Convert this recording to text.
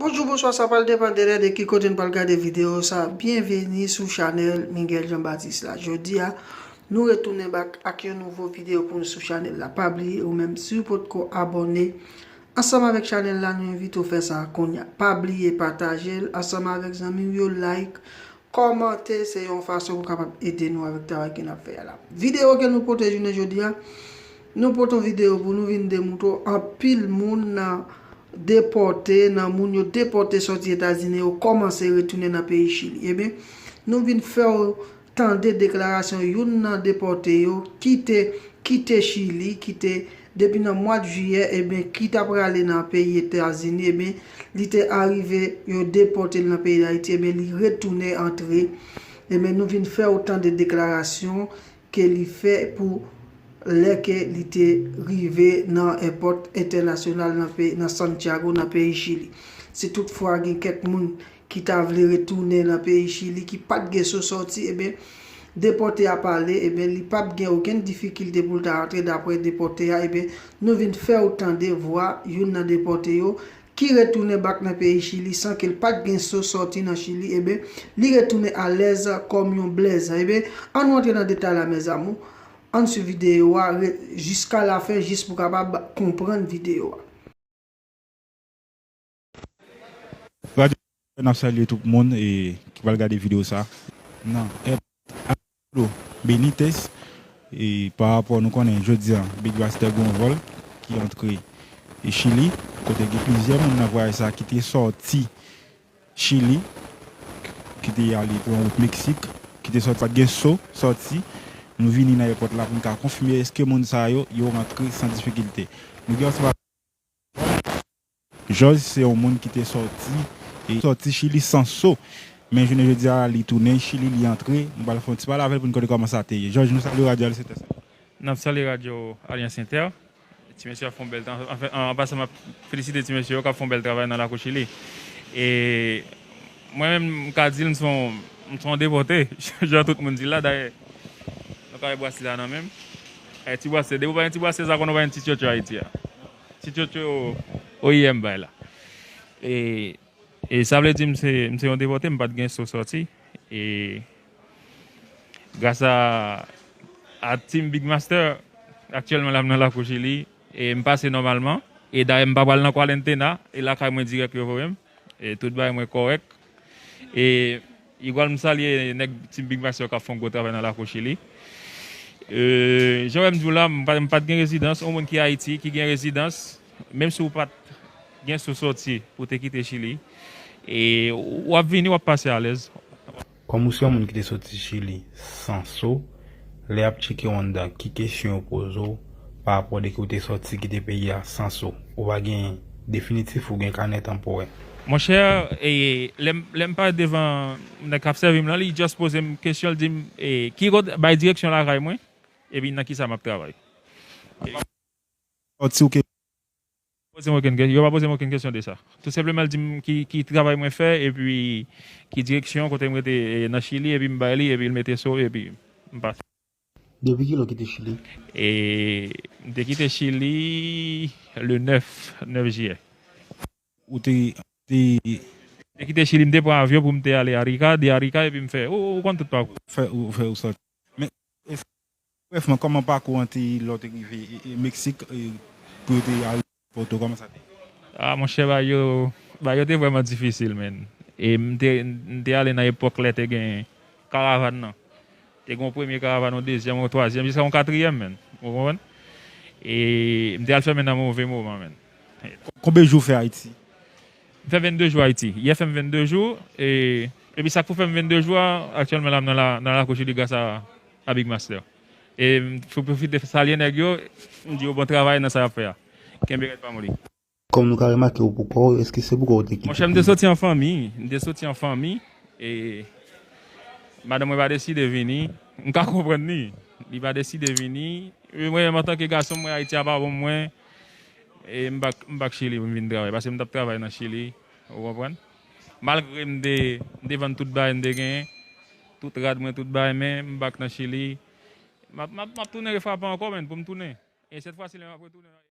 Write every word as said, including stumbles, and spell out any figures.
Bonjou, bonswa, sa pral depann de lè de ki kote n pral gade videyo sa. Byenveni sou chanèl Miguel Jean Baptiste la. Jodi a, nou retounen back ak yon nouvo videyo pou nou sou chanèl la. Pa bliye, ou menm, si w potko abòne ansanm avèk chanèl la, nou envite w fè sa kounye a. Pa bliye pataje l ansanm avèk zanmi w yo, like, kòmante, se yon fason pou kapab ede nou avèk travay ke n ap fè a la. Videyo ke nou pote jounen jodi a, nou pote yon videyo pou nou vin demontre w anpil moun nan depòte, nan moun yo depòte sòti Etazini yo kòmanse retounen nan peyi Chili. Ebyen, nou vin fè w tande deklarasyon youn nan depòte yo ki te kite Chili, ki te depi nan mwa jiyè, ebyen, ki ta prale nan peyi Etazini, ebyen, li te arive, yo depòte l nan peyi Dayiti, ebyen, li retounen antre. Ebyen, nou vin fè w tande deklarasyon ke li fè pou lè ke li te rive nan èpòt entènasyonal nan peyi, nan Santiago, nan peyi Chili. Si toutfwa gen kèk moun ki ta vle retounen nan peyi Chili, ki pa t gen so sòti, ebyen, depòte a pale, ebyen, li p ap gen okenn difikilte pou l ta rantre, daprè depòte a, ebyen, nou vin fè w tande vwa youn nan depòte yo, ki retounen back nan peyi Chili san ke l pa t gen so sòti nan Chili, ebyen, li retounen alèz kòm yon blèz. Ebyen, ann rantre nan detay la, mes amours. Ann swiv videyo a re-, jiska lafen, jis pou kapab konprann videyo a. Radyo, n ap salye tout moun, e, ki pral gade videyo sa. Nan èp Alejandro Benitez, e, pa rapò nou konnen jodi a, Big Master gen yon vòl ki antre, e, Chili, kote gen plizyè moun nan vwayaj sa ki te sòti Chili, ki te ale pran wout Meksik, ki te sòti, pa t gen so sòti. Nou vini nan èpòt la pou n ka konfime èske moun sa yo, yo rantre san difikilte. Nou gen ansanm Jòj se yon moun ki te sòti, e sòti Chili san so. Men jounen jodi a, li tounen Chili, li antre. Nou pral fè yon ti pale avè l pou n konnen kòman sa te ye. Jòj, nou salye radyo Alyans Inter. N ap salye radyo Alyans Inter. Ti mesye ap fè yon bèl travay. Anfen, an, an pasan, m ap felisite ti mesye yo k ap fè yon bèl travay nan lakou Chili. E mwen menm, m ka di l, m se yon, m se yon depòte, jan tout moun di l la. Dayè, nou ka wè brasle a nan men m. E ti brasle, depi w pa gen ti brasle sa, konnen w pa gen ti tchotcho Ayiti a. Ti tchotcho O I M bay la. E, e sa vle di m se, m se yon depòte, m pa t gen so sòti. E gras a, a Team Big Master, aktyèlman la m nan lakou Chili, e m pase nòmalman. E dayè m pa pral nan kwarantena, e lakay mwen dirèk yo voye m. E tout bagay mwen kòrèk. E Igwal, m salye nèg Team Big Master k ap fè yon gwo travay nan lakou Chili. E, jan w wè m di w la, m pa, m pa t gen rezidans. Yon moun ki Ayiti, ki gen rezidans, menm si w pa t gen sou sòti pou w te kite Chili, e w ap vini, w ap pase alèz. Kòm ou se yon moun ki te sòti Chili san so, lè y ap tcheke w anndan, ki kesyon yo poze w pa rapò de ke w te sòti kite peyi a san so? Ou pa gen definitif, ou gen kanè tanpòrè? Monchè, e, lè m, lè m pale devan nèg k ap sèvi m lan, li just poze m kesyon, l di m, e, ki kote, bay direksyon lakay mwen, epi nan kisa m ap travay. Sòti ou ke Poze m okenn ke-, yo pa poze m okenn kesyon de sa. Tou senpleman, l di m ki, ki travay mwen fè, epi ki direksyon kote m rete, e, nan Chili, epi m bay li, epi l mete so, epi m pase. Depi kilè w kite Chili? E, m te kite Chili le nèf, nèf jiyè. Ou te, te Te kite Chili, m te pran avyon pou m te ale Arica, de Arica, epi m fè, ou, ou konn tout pakou. Fè, ou fè, ou sòti. Men, e, brèfman, kòman pakou an te ye lè w te rive, e, e, Meksik, e, pou yo te arete w, kòman sa te ye? A, monchè, bagay yo, bagay yo te vrèman difisil, men. E m te, m te ale nan epòk lè te gen karavàn nan. Te gen yon premye karavàn, yon dezyèm, yon twazyèm, jiska yon katriyèm, men. Ou konprann? E m te al fèmen nan move moman, men. Konbyen jou w fè Ayiti? M fè vennde jou Ayiti. Yè fè m vennde jou, e, epi sa k pou fè m vennde jou a, aktyèlman la, m nan la, nan lakou Chili gras a, a Big Master. E m pwofite salye nèg yo, m di yo bon travay nan sa y ap fè a. Kenbe rèd pa moli. Kòm nou ka remake ou pou kò w, èske se pou kò w te kite? Monchè, m te soti an fanmi, m te soti an fanmi, e madanm mwen pa deside vini, m ka konprann li, li pa deside vini. E mwen menm, antanke gason, mwen Ayiti a pa bon mwen, e m bak, m bak Chili pou m vin travay, paske m t ap travay nan Chili, ou konprann? Malgre m te, m te vann tout bagay m te genyen, tout rad mwen, tout bagay, men m bak nan Chili. M ap, m ap, m ap tounen refrape ankò, men, pou m tounen. E sèt fwa si, lè m ap retounen,